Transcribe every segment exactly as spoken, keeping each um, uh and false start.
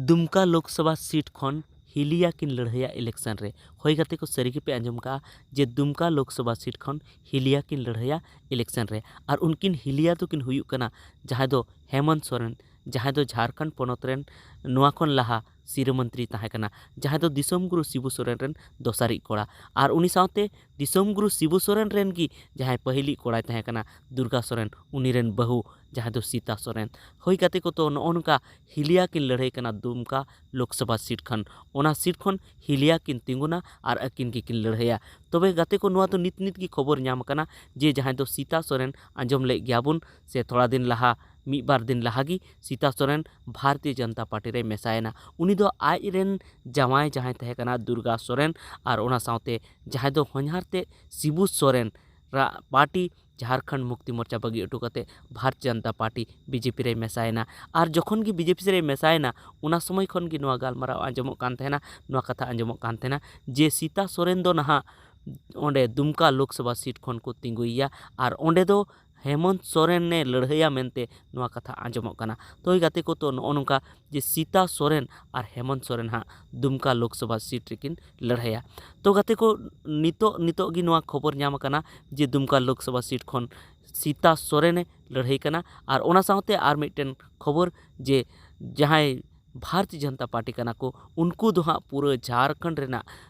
ᱫᱩᱢᱠᱟ Lok Sabha seat ᱠᱷᱚᱱ ᱦᱤᱞᱤᱭᱟ ᱠᱤᱱ ᱞᱟᱹᱲᱦᱟᱹᱭᱟ election ᱨᱮ᱾ ᱦᱳᱭ ᱜᱟᱛᱮ ᱠᱚ, ᱥᱟᱹᱨᱤ ᱜᱮᱯᱮ ᱟᱸᱡᱚᱢ ᱠᱟᱜᱼᱟ ᱡᱮ ᱫᱩᱢᱠᱟ ᱞᱳᱠᱥᱚᱵᱷᱟ ᱥᱤᱴ ᱠᱷᱚᱱ ᱦᱤᱞᱤᱭᱟ ᱠᱤᱱ ᱞᱟᱹᱲᱦᱟᱹᱭᱟ ᱤᱞᱮᱠᱥᱚᱱ ᱨᱮ᱾ ᱟᱨ ᱩᱱᱠᱤᱱ ᱦᱤᱞᱤᱭᱟ ᱫᱚᱠᱤᱱ ᱦᱩᱭᱩᱜ ᱠᱟᱱᱟ ᱡᱟᱦᱟᱸᱭ ᱫᱚ ᱦᱮᱢᱚᱱᱛ ᱥᱚᱨᱮᱱ, ᱡᱟᱦᱟᱸᱭ ᱫᱚ ᱡᱷᱟᱲᱠᱷᱚᱸᱰ ᱯᱚᱱᱚᱛ ᱨᱮᱱ ᱱᱚᱣᱟ ᱠᱷᱚᱱ ᱞᱟᱦᱟ ᱥᱤᱨᱟᱹ ᱢᱚᱱᱛᱨᱤ ᱛᱟᱦᱮᱸ ᱠᱟᱱᱟ, ᱡᱟᱦᱟᱸᱭ ᱫᱚ ᱫᱤᱥᱚᱢ ᱜᱩᱨᱩ ᱥᱤᱵᱩ ᱥᱚᱨᱮᱱ ᱨᱮᱱ ᱫᱚᱥᱟᱨᱤᱡ ᱠᱚᱲᱟ᱾ ᱟᱨ ᱩᱱᱤ ᱥᱟᱶᱛᱮ ᱫᱤᱥᱚᱢ ᱜᱩᱨᱩ ᱥᱤᱵᱩ ᱥᱚᱨᱮᱱ ᱨᱮᱱ ᱜᱮ ᱡᱟᱦᱟᱸᱭ ᱯᱟᱹᱦᱤᱞᱤᱡ ᱠᱚᱲᱟᱭ ᱛᱟᱦᱮᱸ ᱠᱟᱱᱟ ᱫᱩᱨᱜᱟ ᱥᱚᱨᱮᱱ, ᱩᱱᱤ ᱨᱮᱱ ᱵᱟᱹᱦᱩ, ᱡᱟᱦᱟᱸᱭ ᱫᱚ ᱥᱤᱛᱟ ᱥᱚᱨᱮᱱ᱾ ᱦᱳᱭ ᱜᱟᱛᱮ ᱠᱚ, ᱛᱚ ᱱᱚᱜᱼᱚ ᱱᱚᱝᱠᱟ ᱦᱤᱞᱤᱭᱟ ᱠᱤᱱ ᱞᱟᱹᱲᱦᱟᱹᱭ ᱠᱟᱱᱟ ᱫᱩᱢᱠᱟ ᱞᱳᱠᱥᱚᱵᱷᱟ ᱥᱤᱴ ᱠᱷᱚᱱ᱾ ᱚᱱᱟ ᱥᱤᱴ ᱠᱷᱚᱱ ᱦᱤᱞᱤᱭᱟ ᱠᱤᱱ ᱛᱤᱸᱜᱩᱱᱟ ᱟᱨ ᱟᱹᱠᱤᱱ ᱜᱮᱠᱤᱱ ᱞᱟᱹᱲᱦᱟᱹᱭᱟ᱾ ᱛᱚᱵᱮ ᱜᱟᱛᱮ ᱠᱚ, ᱱᱚᱣᱟ ᱫᱚ ᱱᱤᱛ ᱱᱤᱛ ᱜᱮ ᱠᱷᱚᱵᱚᱨ ᱧᱟᱢ ᱟᱠᱟᱱᱟ ᱡᱮ ᱡᱟᱦᱟᱸᱭ ᱫᱚ ᱥᱤᱛᱟ ᱥᱚᱨᱮᱱ, ᱟᱸᱡᱚᱢ ᱞᱮᱫ ᱜᱮᱭᱟ ᱵᱚᱱ ᱥᱮ ᱛᱷᱚᱲᱟ ᱫᱤᱱ ᱞᱟᱦᱟ, ᱢᱤᱫ ᱵᱟᱨ ᱫᱤᱱ ᱞᱟᱦᱟ ᱜᱮ ᱥᱤᱛᱟ ᱥᱚᱨᱮᱱ ᱵᱷᱟᱨᱚᱛᱤᱭᱚ ᱡᱚᱱᱚᱛᱟ ᱯᱟᱨᱴᱤ ᱨᱮᱭ ᱢᱮᱥᱟᱭᱮᱱᱟ᱾ ᱩᱱᱤ ᱫᱚ ᱟᱡ ᱨᱮᱱ ᱡᱟᱶᱟᱭ ᱡᱟᱦᱟᱸᱭ ᱛᱟᱦᱮᱸ ᱠᱟᱱᱟ ᱫᱩᱨᱜᱟ ᱥᱚᱨᱮᱱ, ᱟᱨ ᱚᱱᱟ ᱥᱟᱶᱛᱮ ᱡᱟᱦᱟᱸᱭ ᱫᱚ ᱦᱚᱧᱦᱟᱨ ᱛᱮ ᱥᱤᱵᱩ ᱥᱚᱨᱮᱱ ᱨᱟᱜ ᱯᱟᱨᱴᱤ ᱡᱷᱟᱲᱠᱷᱚᱸᱰ ᱢᱩᱠᱛᱤ ᱢᱳᱨᱪᱟ ᱵᱟᱹᱜᱤ ᱦᱚᱴᱚ ᱠᱟᱛᱮ ᱵᱷᱟᱨᱚᱛ ᱡᱚᱱᱚᱛᱟ ᱯᱟᱨᱴᱤ, ᱵᱤᱡᱮᱯᱤ, ᱨᱮᱭ ᱢᱮᱥᱟᱭᱮᱱᱟ᱾ ᱟᱨ ᱡᱚᱠᱷᱚᱱ ᱜᱮ ᱵᱤᱡᱮᱯᱤ ᱨᱮᱭ ᱢᱮᱥᱟᱭᱮᱱᱟ, ᱚᱱᱟ ᱥᱚᱢᱚᱭ ᱠᱷᱚᱱ ᱜᱮ ᱱᱚᱣᱟ ᱜᱟᱞᱢᱟᱨᱟᱣ ᱟᱸᱡᱚᱢᱚᱜ ᱠᱟᱱ ᱛᱟᱦᱮᱱᱟ, ᱱᱚᱣᱟ ᱠᱟᱛᱷᱟ ᱟᱸᱡᱚᱢᱚᱜ ᱠᱟᱱ ᱛᱟᱦᱮᱱᱟ ᱡᱮ ᱥᱤᱛᱟ ᱥᱚᱨᱮᱱ ᱫᱚ ᱱᱟᱦᱟᱜ ᱚᱸᱰᱮ ᱫᱩᱢᱠᱟ ᱞᱳᱠᱥᱚᱵᱷᱟ ᱥᱤᱴ ᱠᱷᱚᱱ ᱠᱚ ᱛᱤᱸᱜᱩᱭᱮᱭᱟ ᱟᱨ ᱚᱸᱰᱮ ᱫᱚ ᱦᱮᱢᱚᱱᱛ ᱥᱚᱨᱮᱱᱮ ᱞᱟᱹᱲᱦᱟᱹᱭᱟ ᱢᱮᱱᱛᱮ ᱱᱚᱣᱟ ᱠᱟᱛᱷᱟ ᱟᱸᱡᱚᱢᱚᱜ ᱠᱟᱱᱟ᱾ ᱛᱚ ᱜᱟᱛᱮ ᱠᱚ, ᱛᱚ ᱱᱚᱜᱼᱚ ᱱᱚᱝᱠᱟ ᱡᱮ ᱥᱤᱛᱟ ᱥᱚᱨᱮᱱ ᱟᱨ ᱦᱮᱢᱚᱱᱛ ᱥᱚᱨᱮᱱ ᱦᱟᱸᱜ ᱫᱩᱢᱠᱟ ᱞᱳᱠᱥᱚᱵᱷᱟ ᱥᱤᱴ ᱨᱮᱠᱤᱱ ᱞᱟᱹᱲᱦᱟᱹᱭᱟ᱾ ᱛᱚ ᱜᱟᱛᱮ ᱠᱚ, ᱱᱤᱛᱚᱜ, ᱱᱤᱛᱚᱜ ᱜᱮ ᱱᱚᱣᱟ ᱠᱷᱚᱵᱚᱨ ᱧᱟᱢ ᱟᱠᱟᱱᱟ ᱡᱮ ᱫᱩᱢᱠᱟ ᱞᱳᱠᱥᱚᱵᱷᱟ ᱥᱤᱴ ᱠᱷᱚᱱ ᱥᱤᱛᱟ ᱥᱚᱨᱮᱱᱮ ᱞᱟᱹᱲᱦᱟᱹᱭ ᱠᱟᱱᱟ᱾ ᱟᱨ ᱚᱱᱟ ᱥᱟᱶᱛᱮ ᱟᱨ ᱢᱤᱫᱴᱮᱱ ᱠᱷᱚᱵᱚᱨ ᱡᱮ ᱡᱟᱦᱟᱸᱭ ᱵᱷᱟᱨᱚᱛᱤᱭᱚ ᱡᱚᱱᱚᱛᱟ ᱯᱟᱨᱴᱤ ᱠᱟᱱᱟ ᱠᱚ, ᱩᱱᱠᱩ ᱫᱚ ᱦᱟᱸᱜ ᱯᱩᱨᱟᱹ ᱡᱷᱟᱲᱠᱷᱚᱸᱰ ᱨᱮᱱᱟᱜ,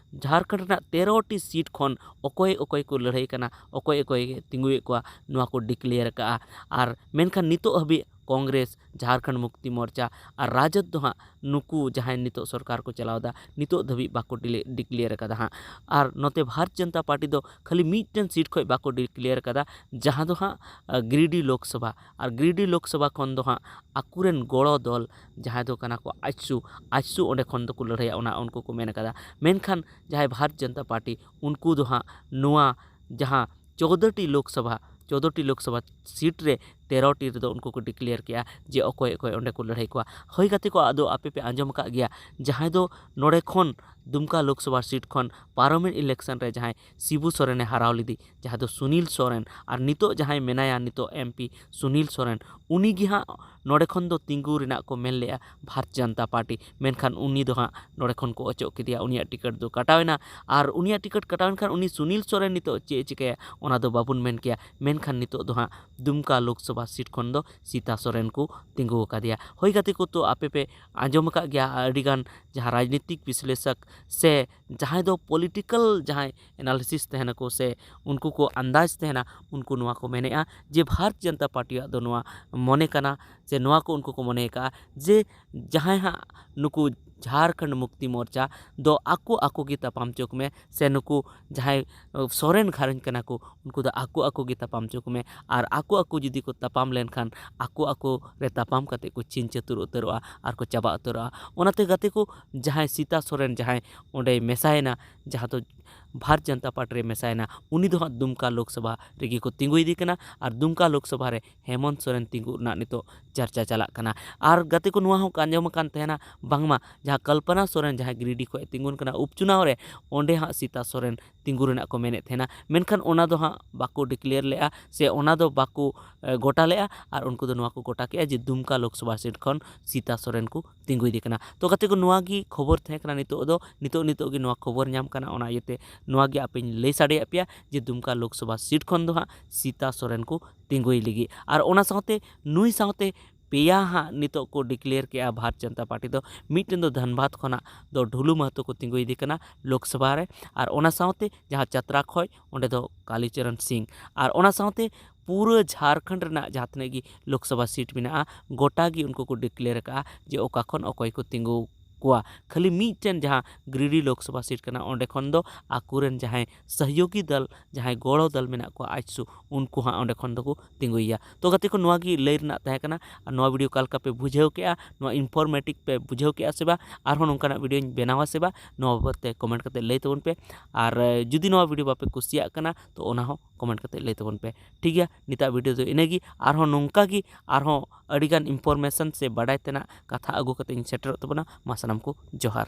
ᱡᱷᱟᱲᱠᱷᱚᱸᱰ ᱨᱮᱱᱟᱜ ᱛᱮᱨᱚ ᱴᱤ ᱥᱤᱴ ᱠᱷᱚᱱ ᱚᱠᱚᱭ ᱚᱠᱚᱭ ᱠᱚ ᱞᱟᱹᱲᱦᱟᱹᱭ ᱠᱟᱱᱟ, ᱚᱠᱚᱭ ᱚᱠᱚᱭ ᱛᱤᱸᱜᱩᱭᱮᱫ ᱠᱚᱣᱟ, ᱱᱚᱣᱟ ᱠᱚ ᱰᱤᱠᱞᱮᱭᱟᱨ ᱟᱠᱟᱫᱼᱟ᱾ ᱟᱨ ᱢᱮᱱᱠᱷᱟᱱ ᱱᱤᱛᱚᱜ ᱦᱟᱹᱵᱤᱡ ᱠᱚᱝᱜᱨᱮᱥ, ᱡᱷᱟᱲᱠᱷᱚᱸᱰ ᱢᱩᱠᱛᱤ ᱢᱳᱨᱪᱟ ᱟᱨ ᱨᱟᱡᱚᱫ ᱫᱚ ᱦᱟᱸᱜ ᱱᱩᱠᱩ ᱡᱟᱦᱟᱸᱭ ᱱᱤᱛᱚᱜ ᱥᱚᱨᱠᱟᱨ ᱠᱚ ᱪᱟᱞᱟᱣ ᱮᱫᱟ, ᱱᱤᱛᱚᱜ ᱫᱷᱟᱹᱵᱤᱡ ᱵᱟᱠᱚ ᱰᱤᱞᱮ-, ᱰᱤᱠᱞᱮᱭᱟᱨ ᱟᱠᱟᱫᱟ ᱦᱟᱸᱜ᱾ ᱟᱨ ᱱᱚᱛᱮ ᱵᱷᱟᱨᱚᱛᱤᱭᱚ ᱡᱚᱱᱚᱛᱟ ᱯᱟᱨᱴᱤ ᱫᱚ ᱠᱷᱟᱹᱞᱤ ᱢᱤᱫᱴᱮᱱ ᱥᱤᱴ ᱠᱷᱚᱱ ᱵᱟᱠᱚ ᱰᱤᱠᱞᱮᱭᱟᱨ ᱟᱠᱟᱫᱟ, ᱡᱟᱦᱟᱸ ᱫᱚ ᱦᱟᱸᱜ, ᱟ, ᱜᱤᱨᱤᱰᱤ ᱞᱳᱠᱥᱚᱵᱷᱟ᱾ ᱟᱨ ᱜᱤᱨᱤᱰᱤ ᱞᱳᱠᱥᱚᱵᱷᱟ ᱠᱷᱚᱱ ᱫᱚ ᱦᱟᱸᱜ ᱟᱠᱚᱨᱮᱱ ᱜᱚᱲᱚ ᱫᱚᱞ ᱡᱟᱦᱟᱸᱭ ᱫᱚ ᱠᱟᱱᱟ ᱠᱚ ᱟᱡᱥᱩ, ᱟᱡᱥᱩ ᱚᱸᱰᱮ ᱠᱷᱚᱱ ᱫᱚᱠᱚ ᱞᱟᱹᱲᱦᱟᱹᱭᱟ, ᱚᱱᱟ ᱩᱱᱠᱩ ᱠᱚ ᱢᱮᱱ ᱟᱠᱟᱫᱟ᱾ ᱢᱮᱱᱠᱷᱟᱱ ᱡᱟᱦᱟᱸᱭ ᱵᱷᱟᱨᱚᱛᱤᱭᱚ ᱡᱚᱱᱚᱛᱟ ᱯᱟᱨᱴᱤ, ᱩᱱᱠᱩ ᱫᱚ ᱦᱟᱸᱜ ᱱᱚᱣᱟ ᱡᱟᱦᱟᱸ ᱪᱳᱫᱽᱫᱳ ᱴᱤ ᱞᱳᱠᱥᱚᱵᱷᱟ, ᱪᱳᱫᱽᱫᱳ ᱴᱤ ᱞᱳᱠᱥᱚᱵᱷᱟ ᱥᱤᱴ ᱨᱮ ᱛᱮᱨᱚ ᱴᱤ ᱨᱮᱫᱚ ᱩᱱᱠᱩ ᱠᱚ ᱰᱤᱠᱞᱮᱭᱟᱨ ᱠᱮᱜᱼᱟ ᱡᱮ ᱚᱠᱚᱭ ᱚᱠᱚᱭ ᱚᱸᱰᱮ ᱠᱚ ᱞᱟᱹᱲᱦᱟᱹᱭ ᱠᱚᱣᱟ᱾ ᱦᱳᱭ ᱜᱟᱛᱮ ᱠᱚ, ᱟᱫᱚ ᱟᱯᱮ ᱯᱮ ᱟᱸᱡᱚᱢ ᱟᱠᱟᱫ ᱜᱮᱭᱟ, ᱡᱟᱦᱟᱸᱭ ᱫᱚ ᱱᱚᱰᱮ ᱠᱷᱚᱱ ᱫᱩᱢᱠᱟ ᱞᱳᱠᱥᱚᱵᱷᱟ ᱥᱤᱴ ᱠᱷᱚᱱ ᱯᱟᱨᱚᱢᱮᱱ ᱤᱞᱮᱠᱥᱚᱱ ᱨᱮ ᱡᱟᱦᱟᱸᱭ ᱥᱤᱵᱩ ᱥᱚᱨᱮᱱᱮ ᱦᱟᱨᱟᱣ ᱞᱮᱫᱮ, ᱡᱟᱦᱟᱸ ᱫᱚ ᱥᱩᱱᱤᱞ ᱥᱚᱨᱮᱱ, ᱟᱨ ᱱᱤᱛᱚᱜ ᱡᱟᱦᱟᱸᱭ ᱢᱮᱱᱟᱭᱟ ᱱᱤᱛᱚᱜ ᱮᱢᱯᱤ ᱥᱩᱱᱤᱞ ᱥᱚᱨᱮᱱ, ᱩᱱᱤ ᱜᱮ ᱦᱟᱸᱜ ᱱᱚᱰᱮ ᱠᱷᱚᱱ ᱫᱚ ᱛᱤᱸᱜᱩ ᱨᱮᱱᱟᱜ ᱠᱚ ᱢᱮᱱ ᱞᱮᱜᱼᱟ ᱵᱷᱟᱨᱚᱛ ᱡᱚᱱᱚᱛᱟ ᱯᱟᱨᱴᱤ, ᱢᱮᱱᱠᱷᱟᱱ ᱩᱱᱤ ᱫᱚ ᱦᱟᱸᱜ ᱱᱚᱰᱮ ᱠᱷᱚᱱ ᱠᱚ ᱚᱪᱚᱜ ᱠᱮᱫᱮᱭᱟ, ᱩᱱᱤᱭᱟᱜ ᱴᱤᱠᱤᱴ ᱫᱚ ᱠᱟᱴᱟᱣ ᱮᱱᱟ᱾ ᱟᱨ ᱩᱱᱤᱭᱟᱜ ᱴᱤᱠᱤᱴ ᱠᱟᱴᱟᱣ ᱮᱱ ᱠᱷᱟᱱ ᱩᱱᱤ ᱥᱩᱱᱤᱞ ᱥᱚᱨᱮᱱ ᱱᱤᱛᱚᱜ ᱪᱮᱫ ᱮ ᱪᱤᱠᱟᱹᱭᱟ ᱚᱱᱟ ᱫᱚ ᱵᱟᱵᱚᱱ ᱢᱮᱱ ᱠᱮᱭᱟ, ᱢᱮᱱᱠᱷᱟᱱ ᱱᱤᱛᱚᱜ ᱫᱚ ᱦᱟᱸᱜ ᱫᱩᱢᱠᱟ ᱞᱳᱠᱥᱚᱵᱷᱟ ᱥᱤᱴ ᱠᱷᱚᱱ ᱫᱚ ᱥᱤᱛᱟ ᱥᱚᱨᱮᱱ ᱠᱚ ᱛᱤᱸᱜᱩ ᱟᱠᱟᱫᱮᱭᱟ᱾ ᱦᱳᱭ ᱜᱟᱛᱮ ᱠᱚ, ᱛᱚ ᱟᱯᱮ ᱯᱮ ᱟᱸᱡᱚᱢ ᱟᱠᱟᱫ ᱜᱮᱭᱟ ᱟᱹᱰᱤᱜᱟᱱ ᱡᱟᱦᱟᱸ ᱨᱟᱡᱽᱱᱤᱛᱤᱠ ᱵᱤᱥᱞᱮᱥᱚᱠ ᱥᱮ ᱡᱟᱦᱟᱸᱭ ᱫᱚ ᱯᱚᱞᱤᱴᱤᱠᱟᱞ ᱡᱟᱦᱟᱸᱭ ᱮᱱᱟᱞᱤᱥᱤᱥ ᱛᱟᱦᱮᱱᱟᱠᱚ ᱥᱮ ᱩᱱᱠᱩ ᱠᱚ ᱟᱱᱫᱟᱡᱽ ᱛᱟᱦᱮᱱᱟ, ᱩᱱᱠᱩ ᱱᱚᱣᱟ ᱠᱚ ᱢᱮᱱᱮᱜᱼᱟ ᱡᱮ ᱵᱷᱟᱨᱚᱛ ᱡᱚᱱᱚᱛᱟ ᱯᱟᱨᱴᱤᱭᱟᱜ ᱫᱚ ᱱᱚᱣᱟ ᱢᱚᱱᱮ ᱠᱟᱱᱟ ᱥᱮ ᱱᱚᱣᱟ ᱠᱚ ᱩᱱᱠᱩ ᱠᱚ ᱢᱚᱱᱮ ᱟᱠᱟᱫᱼᱟ ᱡᱮ ᱡᱟᱦᱟᱸᱭ ᱦᱟᱸᱜ ᱱᱩᱠᱩ ᱡᱷᱟᱨᱠᱷᱚᱸᱰ ᱢᱩᱠᱛᱤ ᱢᱳᱨᱪᱟ ᱫᱚ ᱟᱠᱚ ᱟᱠᱚ ᱜᱮ ᱛᱟᱯᱟᱢ ᱪᱚᱠ ᱢᱮ, ᱥᱮ ᱱᱩᱠᱩ ᱡᱟᱦᱟᱸᱭ ᱥᱚᱨᱮᱱ ᱜᱷᱟᱨᱚᱸᱡᱽ ᱠᱟᱱᱟ ᱠᱚ ᱩᱱᱠᱩ ᱫᱚ ᱟᱠᱚ ᱟᱠᱚ ᱜᱮ ᱛᱟᱯᱟᱢ ᱪᱚᱠ ᱢᱮ, ᱟᱨ ᱟᱠᱚ ᱟᱠᱚ ᱡᱩᱫᱤ ᱠᱚ ᱛᱟᱯᱟᱢ ᱞᱮᱱᱠᱷᱟᱱ ᱟᱠᱚ ᱟᱠᱚ ᱨᱮ ᱛᱟᱯᱟᱢ ᱠᱟᱛᱮ ᱠᱚ ᱪᱷᱤᱝ ᱪᱷᱟᱹᱛᱩᱨ ᱩᱛᱟᱹᱨᱚᱜᱼᱟ ᱟᱨ ᱠᱚ ᱪᱟᱵᱟ ᱩᱛᱟᱹᱨᱚᱜᱼᱟ᱾ ᱚᱱᱟᱛᱮ ᱜᱟᱛᱮ ᱠᱚ, ᱡᱟᱦᱟᱸᱭ ᱥᱤᱛᱟ ᱥᱚᱨᱮᱱ ᱡᱟᱦᱟᱸᱭ ᱚᱸᱰᱮᱭ ᱢᱮᱥᱟᱭᱮᱱᱟ, ᱡᱟᱦᱟᱸ ᱫᱚ ᱵᱷᱟᱨᱚᱛ ᱡᱚᱱᱚᱛᱟ ᱯᱟᱨᱴᱤ ᱨᱮ ᱢᱮᱥᱟᱭᱮᱱᱟ, ᱩᱱᱤ ᱫᱚ ᱦᱟᱸᱜ ᱫᱩᱢᱠᱟ ᱞᱳᱠᱥᱚᱵᱷᱟ ᱨᱮᱜᱮ ᱠᱚ ᱛᱤᱸᱜᱩ ᱤᱫᱤ ᱠᱟᱱᱟ᱾ ᱟᱨ ᱫᱩᱢᱠᱟ ᱞᱳᱠᱥᱚᱵᱷᱟ ᱨᱮ ᱦᱮᱢᱚᱱᱛ ᱥᱚᱨᱮᱱ ᱛᱤᱸᱜᱩ ᱨᱮᱱᱟᱜ ᱱᱤᱛᱚᱜ ᱪᱟᱨᱪᱟ ᱪᱟᱞᱟᱜ ᱠᱟᱱᱟ᱾ ᱟᱨ ᱜᱟᱛᱮ ᱠᱚ, ᱱᱚᱣᱟ ᱦᱚᱸ ᱟᱸᱡᱚᱢ ᱟᱠᱟᱱ ᱛᱟᱦᱮᱱᱟ ᱵᱟᱝᱢᱟ ᱡᱟᱦᱟᱸ ᱠᱚᱞᱯᱚᱱᱟ ᱥᱚᱨᱮᱱ ᱡᱟᱦᱟᱸᱭ ᱜᱤᱨᱤᱰᱤ ᱠᱷᱚᱱ ᱛᱤᱸᱜᱩᱱ ᱠᱟᱱᱟ ᱩᱯᱪᱩᱱᱟᱣ ᱨᱮ, ᱚᱸᱰᱮ ᱦᱟᱸᱜ ᱥᱤᱛᱟ ᱥᱚᱨᱮᱱ ᱛᱤᱸᱜᱩ ᱨᱮᱱᱟᱜ ᱠᱚ ᱢᱮᱱᱮᱫ ᱛᱟᱦᱮᱱᱟ, ᱢᱮᱱᱠᱷᱟᱱ ᱚᱱᱟ ᱫᱚ ᱦᱟᱸᱜ ᱵᱟᱠᱚ ᱰᱤᱠᱞᱮᱭᱟᱨ ᱞᱮᱜᱼᱟ ᱥᱮ ᱚᱱᱟ ᱫᱚ ᱵᱟᱠᱚ ᱮ, ᱜᱚᱴᱟ ᱞᱮᱜᱼᱟ᱾ ᱟᱨ ᱩᱱᱠᱩ ᱫᱚ ᱱᱚᱣᱟ ᱠᱚ ᱜᱚᱴᱟ ᱠᱮᱜᱼᱟ ᱡᱮ ᱫᱩᱢᱠᱟ ᱞᱳᱠᱥᱚᱵᱷᱟ ᱥᱤᱴ ᱠᱷᱚᱱ ᱥᱤᱛᱟ ᱥᱚᱨᱮᱱ ᱠᱚ ᱛᱤᱸᱜᱩ ᱤᱫᱤ ᱠᱟᱱᱟ᱾ ᱛᱚ ᱜᱟᱛᱮ ᱠᱚ, ᱱᱚᱣᱟ ᱜᱮ ᱠᱷᱚᱵᱚᱨ ᱛᱟᱦᱮᱸ ᱠᱟᱱᱟ ᱱᱤᱛᱚᱜ ᱫᱚ, ᱱᱤᱛᱚᱜ ᱱᱤᱛᱚᱜ ᱜᱮ ᱱᱚᱣᱟ ᱠᱷᱚᱵᱚᱨ ᱧᱟᱢ ᱠᱟᱱᱟ, ᱚᱱᱟ ᱤᱭᱟᱹᱛᱮ ᱱᱚᱣᱟ ᱜᱮ ᱟᱯᱮᱧ ᱞᱟᱹᱭ ᱥᱟᱰᱮᱭᱟᱫ ᱯᱮᱭᱟ ᱡᱮ ᱫᱩᱢᱠᱟ ᱞᱳᱠᱥᱚᱵᱷᱟ ᱥᱤᱴ ᱠᱷᱚᱱ ᱫᱚ ᱦᱟᱸᱜ ᱥᱤᱛᱟ ᱥᱚᱨᱮᱱ ᱠᱚ ᱛᱤᱸᱜᱩᱭ ᱞᱟᱹᱜᱤᱫ᱾ ᱟᱨ ᱚᱱᱟ ᱥᱟᱶᱛᱮ ᱱᱩᱭ ᱥᱟᱶᱛᱮ ᱯᱮᱭᱟ ᱦᱟᱸᱜ ᱱᱤᱛᱚᱜ ᱠᱚ ᱰᱤᱠᱞᱮᱭᱟᱨ ᱠᱮᱜᱼᱟ ᱵᱷᱟᱨᱚᱛ ᱡᱚᱱᱚᱛᱟ ᱯᱟᱨᱴᱤ ᱫᱚ᱾ ᱢᱤᱫᱴᱮᱱ ᱫᱚ ᱫᱷᱟᱱᱵᱟᱫᱽ ᱠᱷᱚᱱᱟᱜ ᱫᱚ ᱰᱷᱩᱞᱩ ᱢᱟᱦᱟᱛᱚ ᱠᱚ ᱛᱤᱸᱜᱩ ᱤᱫᱤ ᱠᱟᱱᱟ ᱞᱳᱠᱥᱚᱵᱷᱟ ᱨᱮ, ᱟᱨ ᱚᱱᱟ ᱥᱟᱶᱛᱮ ᱡᱟᱦᱟᱸ ᱪᱟᱛᱨᱟ ᱠᱷᱚᱡ ᱚᱸᱰᱮ ᱫᱚ ᱠᱟᱞᱤᱪᱚᱨᱚᱱ ᱥᱤᱝ, ᱟᱨ ᱚᱱᱟ ᱥᱟᱶᱛᱮ ᱯᱩᱨᱟᱹ ᱡᱷᱟᱨᱠᱷᱚᱸᱰ ᱨᱮᱱᱟᱜ ᱡᱟᱦᱟᱸ ᱛᱤᱱᱟᱹᱜ ᱜᱮ ᱞᱳᱠᱥᱚᱵᱷᱟ ᱥᱤᱴ ᱢᱮᱱᱟᱜᱼᱟ, ᱜᱚᱴᱟ ᱜᱮ ᱩᱱᱠᱩ ᱠᱚ ᱰᱤᱠᱞᱮᱭᱟᱨ ᱟᱠᱟᱫᱼᱟ ᱡᱮ ᱚᱠᱟ ᱠᱷᱚᱱ ᱚᱠᱚᱭ ᱠᱚ ᱛᱤᱸᱜᱩ ᱠᱚᱣᱟ᱾ ᱠᱷᱟᱹᱞᱤ ᱢᱤᱫᱴᱮᱱ ᱡᱟᱦᱟᱸ ᱜᱤᱨᱤᱰᱤ ᱞᱳᱠᱥᱚᱵᱷᱟ ᱥᱤᱴ ᱠᱟᱱᱟ, ᱚᱸᱰᱮ ᱠᱷᱚᱱ ᱫᱚ ᱟᱠᱚᱨᱮᱱ ᱡᱟᱦᱟᱸᱭ ᱥᱚᱦᱭᱳᱜᱤ ᱫᱚᱞ, ᱡᱟᱦᱟᱸᱭ ᱜᱚᱲᱚ ᱫᱚᱞ ᱢᱮᱱᱟᱜ ᱠᱚᱣᱟ ᱟᱡᱥᱩ, ᱩᱱᱠᱩ ᱦᱟᱸᱜ ᱚᱸᱰᱮ ᱠᱷᱚᱱ ᱫᱚᱠᱚ ᱛᱤᱸᱜᱩᱭᱮᱭᱟ᱾ ᱛᱚ ᱜᱟᱛᱮ ᱠᱚ, ᱱᱚᱣᱟ ᱜᱮ ᱞᱟᱹᱭ ᱨᱮᱱᱟᱜ ᱛᱟᱦᱮᱸ ᱠᱟᱱᱟ᱾ ᱟᱨ ᱱᱚᱣᱟ ᱵᱷᱤᱰᱤᱭᱳ ᱚᱠᱟ ᱞᱮᱠᱟ ᱯᱮ ᱵᱩᱡᱷᱟᱹᱣ ᱠᱮᱜᱼᱟ, ᱱᱚᱣᱟ ᱤᱱᱯᱷᱚᱨᱢᱮᱴᱤᱵᱷ ᱯᱮ ᱵᱩᱡᱷᱟᱹᱣ ᱠᱮᱜᱼᱟ ᱥᱮ ᱵᱟᱝ, ᱟᱨᱦᱚᱸ ᱱᱚᱝᱠᱟᱱᱟᱜ ᱵᱷᱤᱰᱤᱭᱳᱧ ᱵᱮᱱᱟᱣᱟ ᱥᱮ ᱵᱟᱝ, ᱱᱚᱣᱟ ᱵᱟᱵᱚᱫ ᱛᱮ ᱠᱚᱢᱮᱱᱴ ᱠᱟᱛᱮ ᱞᱟᱹᱭ ᱛᱟᱵᱚᱱ ᱯᱮ᱾ ᱟᱨ ᱮ, ᱡᱩᱫᱤ ᱱᱚᱣᱟ ᱵᱷᱤᱰᱤᱭᱳ ᱵᱟᱯᱮ ᱠᱩᱥᱤᱭᱟᱜ ᱠᱟᱱᱟ, ᱛᱚ ᱚᱱᱟ ᱦᱚᱸ ᱠᱚᱢᱮᱱᱴ ᱠᱟᱛᱮ ᱞᱟᱹᱭ ᱛᱟᱵᱚᱱ ᱯᱮ᱾ ᱴᱷᱤᱠ ᱜᱮᱭᱟ, ᱱᱤᱛᱟᱜ ᱵᱷᱤᱰᱤᱭᱳ ᱫᱚ ᱤᱱᱟᱹᱜᱮ᱾ ᱟᱨᱦᱚᱸ ᱱᱚᱝᱠᱟ ᱜᱮ ᱟᱨᱦᱚᱸ ᱟᱹᱰᱤᱜᱟᱱ ᱤᱱᱯᱷᱚᱨᱢᱮᱥᱚᱱ ᱥᱮ ᱵᱟᱰᱟᱭ ᱛᱮᱱᱟᱜ ᱠᱟᱛᱷᱟ ᱟᱹᱜᱩ ᱠᱟᱛᱮ ᱤᱧ ᱥᱮᱴᱮᱨᱚᱜ ᱛᱟᱵᱚᱱᱟ᱾ ᱢᱟ ᱥᱟᱱᱟᱢ ᱠᱚ ᱡᱚᱦᱟᱨ᱾